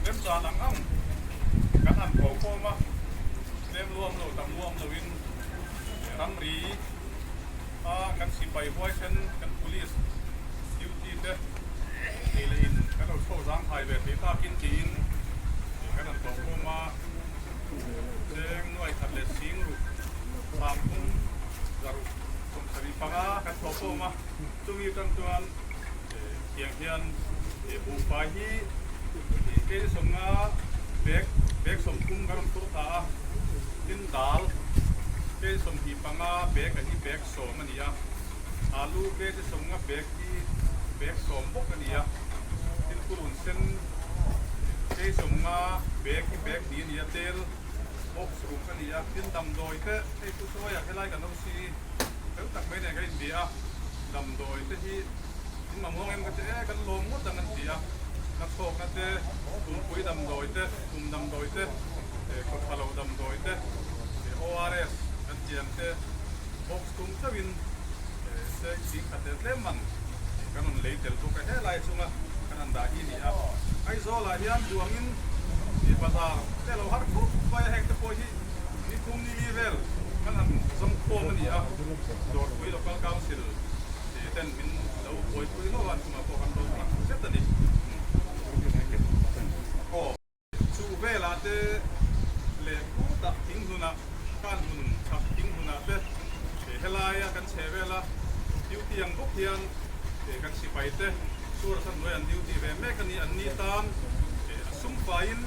Remchan ang ang kan han ko khawm a, tlem luam lo tam luam loin ramri a kan sipai huaisen kan police duty te ei leh in kan lo chho zang thai ve thei takin tiin kan han ko khawm a, cheng nuai khat leh sing ruk sangthum zaruk 75 kan ko khawm a, chumi atang chuan Tiang hian buhfai hi kei 50 bag bag 30 kan rawn phur ta a, tin dal kei 25 bag a hi bag 10 a ni a, alu kg 50 bag hi bag 10 bawk a ni a, tin purun sen kei 50 bag hi bag 2 a ni a, tel box 6 a ni a, tin damdawi te hei chu sawiah helai kan lo si fel tak mai nen ka inbia a, damdawi te hi in mamawh em ka ti e, kan lawm ngawt ang an ti a, nachhawkna te, pumpui damdawi te, pum damdawi te, kawtha lo damdawi te, ORS kan ti ang te, box tum theuhin cheng 10,000 leh tlem man kan rawn lei tel bawk a, helai chunga kan han dah hi a ni a, Aizawlah hian duangin bazar te a lo har khawp mai a, heng te pawh hi Ni thum ni li vel kan han zawng khawm a ni a, Dawrpui Local Council ten min lo buaipui hlauh a, an chungah pawh kan lo tak zet a ni. Aw. Chu velah te leh kutah thing hnunah, kan hmun chhak thing hnunah te helaia kan chhe vela duty ang bawk hian kan sipai te Surasa hnuai an duty ve mek a ni, an ni tan a sum faiin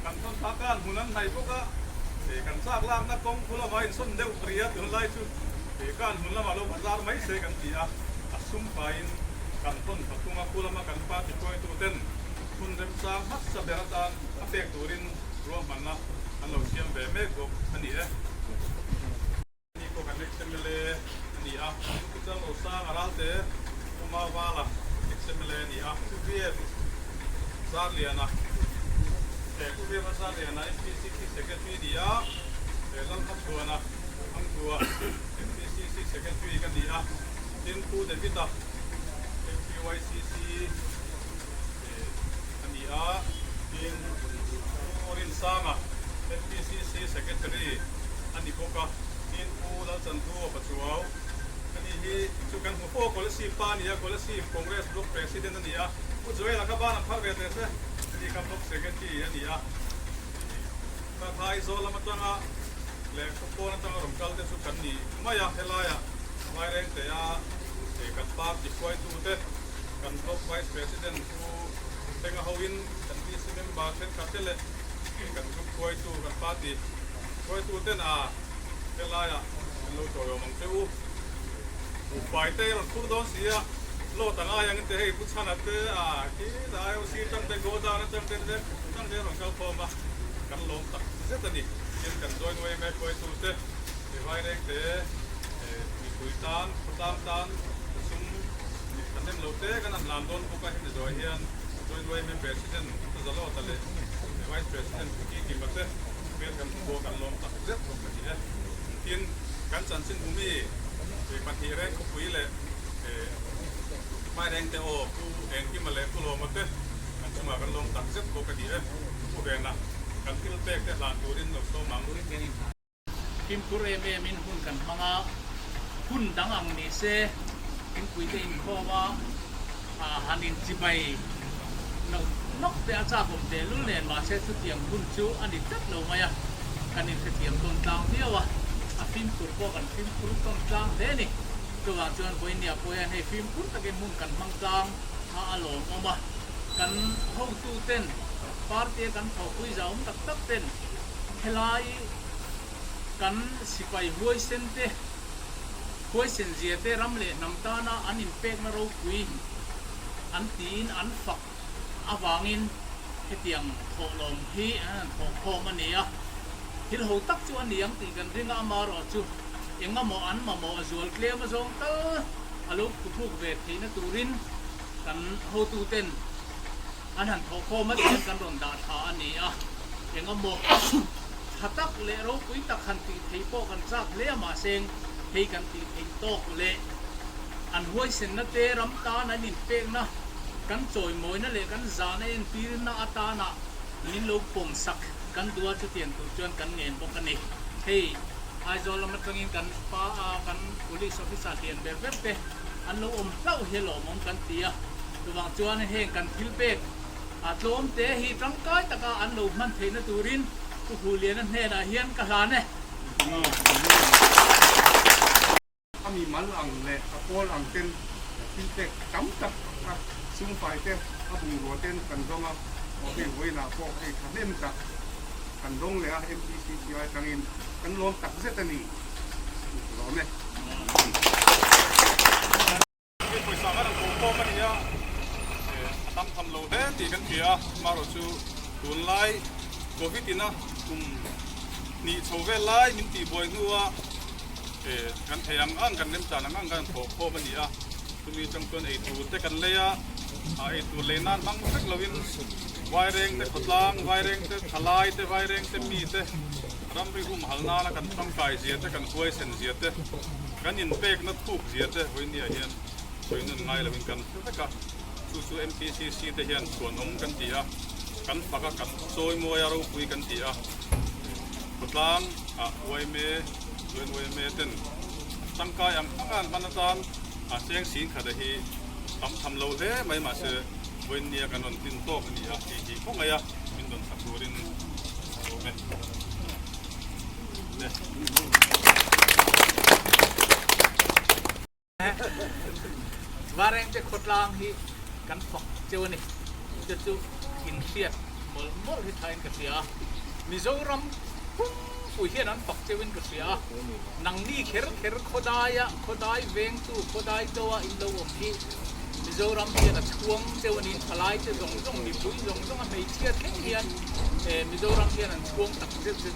kan thawn phak a, an hmun an hnaih bawk a, kan chak lakna kawng khu lamah insawn deuh ri a, tunlai chu kan hmun lamah lo bazar mai se kan ti a, a sum faiin kan thawn phak thung a, khu lama kan party hruaitu ten hmun remchang hmasa ber atan a pek turin ruahmanna an lo siam ve mek bawk a ni e. Ni pawh kan ex-MLA a ni a, Pu Rosanga Ralte, Pu Mavala ex-MLA a ni a, Pu VF Zarliana, Pu VF Zarliana MPCC Secretary a ni a, Lalhmachhuana Hangtua MPCC Secretary ka ni a, tin Pu David-a MPYCC a ni a, tin Pu Rinsanga MPCC Secretary a ni bawk a, tin Pu Lalchantu a Pachuau a ni hi chu kan hmu fo a, Kolasib pa a ni a, Kolasib Congress Block President a ni a, Pu Joel a kha ban an phar ve teh se, ani kha Block Secretary a ni a, ka Aizawl lam atanga leh khawpawn atanga rawn kal te chu kan ni mai a, helaiah Vairengtea kan party hruaitute. Kan Block Vice President Pu Thenga hoin kan VC member thenkhat te leh kan group hruaitu kan party hruaitu ten a helaiah kan lo tawiawm ang che u. Buhfai te i rawn phur dawn si a, load a ngai ang te hei Pu Chhana te a khi IOC tang te Godown atang te te tang te rawn kal khawm a, kan lawm tak zet a ni. Tin kan join yma hruaitu te Vaireng te mipui tan khawtlang tan sum Kan nem lo te kan han lam dawn bawk a, hemi zawh hian Joint YMA President Pu Zalawta leh Vice President Pu Kikima te hmel kan hmu bawk, an lawm tak zet bawk a ni e. Tin, kan chanchin bumi 2 reng khawpui leh hmai reng te aw Pu Engkima leh Pu Lawma te an chungah kan lawm tak zet bawk a ni e. Pu Vena, kan thil pek te hlan turin lo sawm ang. Fimkhur em em in hun kan hmang a, hun dang ang ni se thingpui te inkhawm a, han inchibai nawk nawk te a chak awm teh lul nen mahse chutiang hun chu a ni tlat lo mai a, kan inhrethiam tawn tlang viau a, a fimkhur pawh kan fimkhur tawn tlang hle a ni. Chuvang chuan vawinia pawh hian hei fimkhur takin hun kan hmang tlang a a lawmawm a, kan hotu ten party a kan thawhpui zahawm tak tak ten Helai kan sipai huaisen te, huaisen zia te ram leh hnam tana an inpekna ropui an tiin an fak avangin hetiang thawhlawm hi an han thawhkhawm a ni a. Thil ho tak chu a ni ang tih kan ring a, amaherawhchu engemaw an mamawh zual tlem azawng tal a lo phuhruk ve theihna turin kan hotuten An han thawhkhawm a tiang kan rawn dah tha a ni a, eng emaw tha tak leh ropui tak han tih theih pawh kan chak hle a, mahse hei kan tih theih tawk leh an huaisenna te ram tan an inpekna kan chawimawina leh kan zahna entirna atana. Min lo pawm sak kan duh a, chutiang tur chuan kan ngen bawk a ni. Hei Aizawl lam atangin kan pa a kan police officer lian ber ber te an lo awm hlauh hi lawmawm kan ti a, chuvang chuan heng kan thil pek a tlawm te hi tangkai taka an lo hman theihna turin Pu Huliana hnenah hian ka hlan e. A mi mal ang leh a pawl ang ten thil pek tam tak a sumfai te a bungrua ten kan dawng a, aw hei vawiinah pawh hei thahnem tak kan dawng leh a MPCCI atangin kan lawm tak zet a ni lawm e. Hei pawisa kan rawn kawm a ni a, a tam tham lo hle tih kan hria a, amaherawhchu tunlai Covid ina kum hnih chho vel lai min tihbuai hnua kan thei ang ang kan remchan ang ang kan thawh khawm a ni a, chumi atang chuan eitur te kan lei a, eitur lei nan hmang vek loin vaireng te khawtlang, vaireng te thalai te, vaireng te mi te ramri humhal nana kan tangkai zia te, kan huaisen zia te, kan inpekna thuk zia te vawinia hian sawi nun ngai loin kan hre vek a, chu chu MPCC te hian chhuanawm kan ti a, kan fak a, kan chawimawi a, ropui kan ti a, khawtlang ah yma, Joint yma ten tangkai ang ang a an hman atan a cheng sing khat a hi tam tham lo hle mai mahse vawinia kan rawn tin tawk a ni a tih hi khawngaih a min rawn thla turin a awm e. Varengte khawtlang hi kan fak cheu a ni. Chu chu inhriat mawlh mawlh hi thain ka hria a. Mizoram pumpui hian an fak cheuin ka hria a. Nangni kher kher khawdaia khawdai vengtu khawdai doa in lo awm hi Mizoram hian a chhuang cheu a ni. Thalaite zawng zawng mipui zawng zawng a hmeichhia thleng hian Mizoram hian an chhuang tak zet zet.